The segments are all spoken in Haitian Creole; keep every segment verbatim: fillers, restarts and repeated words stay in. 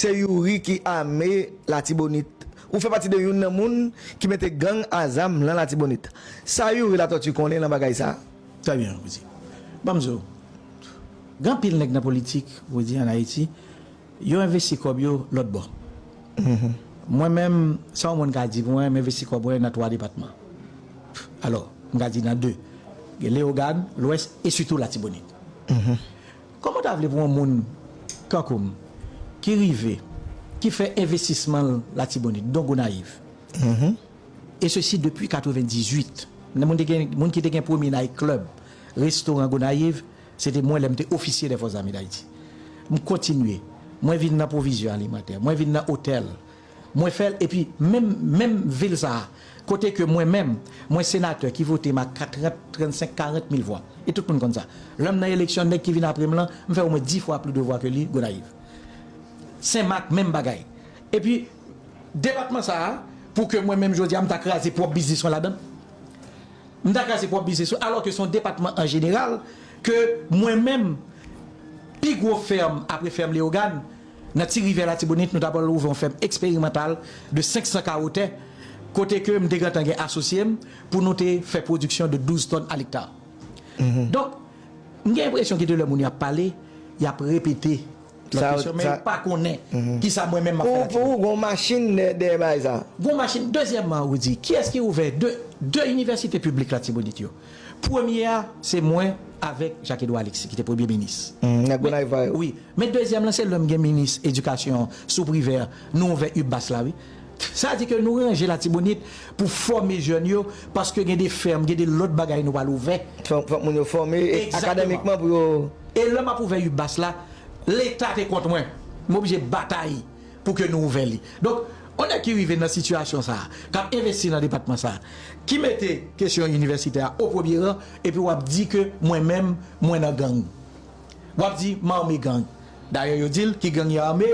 se Youri ki ame Latibonit. Ou fè pati de youn nan moun ki mete gang a zam lan Latibonit. Sa Youri Latortue konnen lan bagay sa? Trè byen, Roody. Ban m di w, gen anpil nèg nan politik, Roody, ann Ayiti, yo envesti kòb yo lòt bò. Mwen menm, sa yon moun ka di pou mwen, m envesti kòb mwen nan twa depatman. Alò, m ka di nan de. Gen Leyogàn, Lwès e sitou Latibonit. Kòman w ta vle pou yon moun kankou m ki rive, ki fè envestisman l Latibonit, don Gonayiv, e sesi depi katrevendizuit, nan moun, te gen, moun ki te gen premye night club, restoran Gonayiv, se te mwen lè m te ofisye dè Fòs Zame Dayiti. M kontinye. Mwen vin nan pwovizyon alimantè. Mwen vin nan otèl. Mwen fè l, epi menm, menm vil sa a, kote ke mwen menm, mwen senatè ki vote m ak trant, trannsenk, karant mil vwa. E tout moun konn sa. Lè m nan eleksyon, nèg ki vin apre m lan, m fè omwen dis fwa plis de vwa ke li, Gonayiv. Senmak, menm bagay. Epi, depatman sa a, pou ke mwen menm jodi a, m ta kraze pwòp biznis mwen ladan l? M ta kraze pwòp biznis mwen, alò ke se yon depatman an jeneral ke mwen menm, pi gwo fèm apre fèm Leyogàn, nan Ti Rivyè Latibonit, nou ta pral ouvè yon fèm eksperimantal de senk san kawo tè, kote ke m te gentan gen asosye m pou nou te fè pwodiksyon de douz tòn a lekta. Donk, m gen enpresyon ke de lè moun y ap pale, y ap repete lòt kesyon, men yo pa konnen kisa mwen menm m ap fè Latibonit. Pou ou, gon machin dèyè bagay sa? Gon machin. Dezyèmman, Roody, kiyès ki ouvè de, de inivèsite piblik Latibonit yo? Premye a, se mwen avèk Jacques Edouard Alexis, ki te premye minis. Nèg Gonayiv yo. Wi. Men dezyèm lan, se lè m gen minis edikasyon sou Privè, nou ouvè UBAS la, wi. Sa di ke nou ranje Latibonit pou fòme jèn yo, paske gen de fèm, gen de lòt bagay nou pral ouvè. Fòk, fòk moun yo fòme akademikman pou yo. E lè m ap ouvè UBAS la, Leta te kont mwen. M oblije batay pou ke nou ouvè li. Donk, yon nèg ki rive nan sitiyasyon sa a, k ap envesti nan depatman sa a, ki mete kesyon inivèsitè a o premye ran, epi w ap di ke mwen menm, mwen nan gang. W ap di m ame gang. Dayè yo di l ki gang y ame,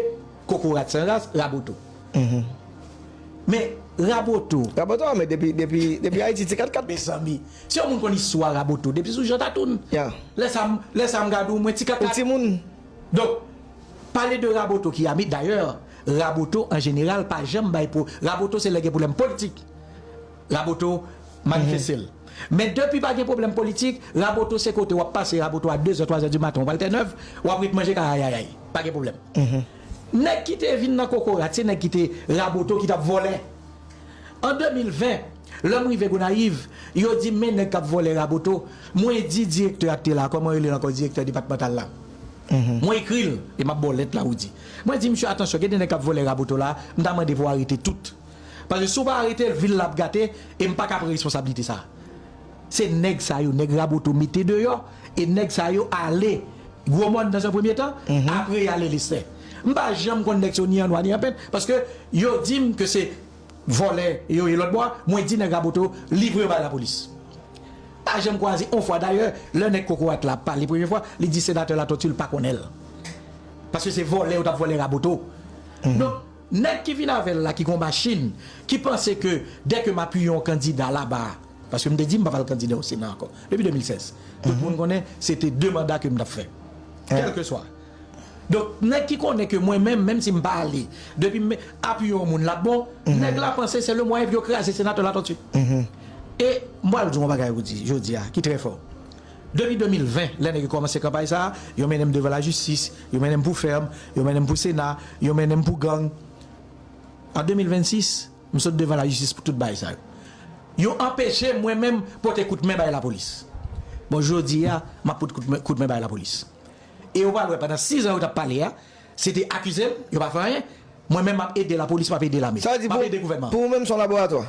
kokorat san ras, Raboto. Men Raboto. Raboto ame depi, depi, depi Ayiti ti kat kat. Mezanmi, si yon moun konn istwa Raboto, depi sou Jean Tatoune. Lè sa m, lè sa m gade w, mwen ti kat kat. Ou timoun. Donk, pale de Raboto ki ame, dayè, Raboto an jeneral pa janm bay pwo, Raboto se lè gen pwoblèm politik. Raboto manifeste l. Men depi pa gen pwoblèm politik, Raboto se kote w ap pase Raboto a dezè, twazè di maten, w pral Tènèv, w ap ret manje kay ayayay. Pa gen pwoblèm. Nèg ki te vin nan kokorat, se nèg ki te Raboto ki t ap vòlè. An de mil ven, lè m rive Gonayiv, yo di m men nèg k ap vòlè Raboto. Mwen di direktè a ki te la, kòman yo rele l ankò, direktè depatmantal la. Mwen ekri l, e m ap ba w lèt la, Roody. Mwen di misye, atansyon, gen de nèg k ap vòlè Raboto la, m ta mande pou w arete tout. Paske si w pa arete l, vil la ap gate, e m pa ka pran responsablite sa. Se nèg sa yo, nèg Raboto mete deyò, e nèg sa yo ale Gwomòn dans un premier temps, apre y ale Lestè. M pa janm konn nèg sa yo ni an nwa ni an pent, paske yo di m ke se vòlè yo ye lòt bò a, mwen di nèg Raboto livre yo bay lapolis. Pa janm kwaze yon fwa. Dayè, lè nèg kokorat la ap pale premye fwa, li di senatè Latortue l pa konnen l. Paske se vòlè yo t ap vòlè Raboto. Donk, nèg ki vin avè l la, ki gon machin, ki panse ke dèke m apiye yon kandida laba a, paske m te di m pa pral kandida o Sena ankò, depi de mil sèz. Tout moun konnen se te de manda ke m t ap fè. Kèlkeswa. Donk, nèg ki konnen ke mwen menm, menm si m pa ale, depi m apiye yon moun l ap bon, nèg la panse se le mwayen pou yo kraze senatè Latortue. E m pral di w yon bagay, Roody, jodi a, ki trè fò. Depi de mil ven, lè nèg yo kòmanse kanpay sa a, yo mennen m devan lajistis, yo mennen m pou fèm, yo mennen m pou Sena, yo mennen m pou gang. An de mil vennsis, m sot devan lajistis pou tout bagay sa yo. Yo anpeche m, mwen menm, pote kout men bay lapolis. Bon, jodi a, m ap pote kout men, kout men bay lapolis. E yo pral wè, pandan sizan yo t ap pale a, se te akize m, yo pa fè anyen. Mwen menm, m ap ede lapolis, m ap ede lame. M ap ede gouvènman an. Sa vle di pou, pou ou menm, se yon laboratwa?